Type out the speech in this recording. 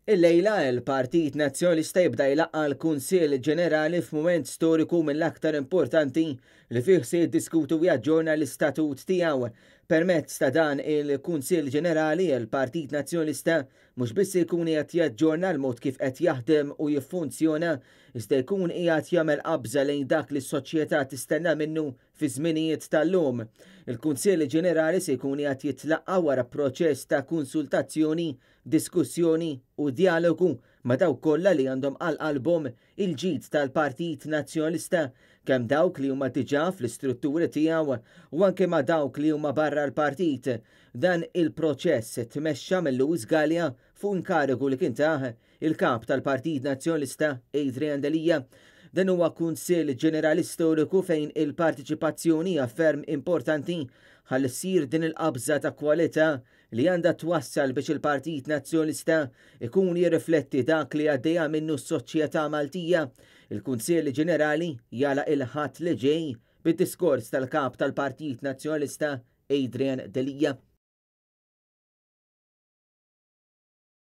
Illejla il-Partit Nazzjonalista jibda jlaqqa' l-Kunsill Ġenerali f'mument storiku mill-aktar importanti li fih se jiddiskutu u jaġġorna l-istatut tiegħu. Permezz ta' dan il-Kunsill Ġenerali, il-Partit Nazzjonalista mhux biss ikun qiegħed jaġġorna l-mod kif qed jaħdem u jiffunzjona, iżda jkun qiegħed jagħmel qabża lejn dak li s-soċjetà tistenna minnu fi żminijiet tal-lum. Il-Kunsill Ġenerali se jkun qiegħed jitlaqqa' wara proċess ta' konsultazzjoni, diskussjoni u djalogu ma' dawk kollha li għandhom għal qalbhom il-ġid tal-Partit Nazzjonalista, kemm dawk li huma diġà fl-istrutturi tiegħu u anke ma' dawk li huma barra l-partit. Dan il-proċess tmexxa minn Louis Galea fuq inkarigu li kien tah il-Kap tal-Partit Nazzjonalista Adrian Delia. Dan huwa Kunsill Ġenerali storiku fejn il-partiċipazzjoni hija ferm importanti ħalli ssir din il-qabża ta' kwalità li għandha twassal biex il-Partit Nazzjonalista ikun jirrifletti dak li għaddejja minnu s-soċjetà Maltija. Il-Kunsill Ġenerali jagħlaq il-Ħadd li ġej bid-diskors tal-Kap tal-Partit Nazzjonalista Adrian Delia.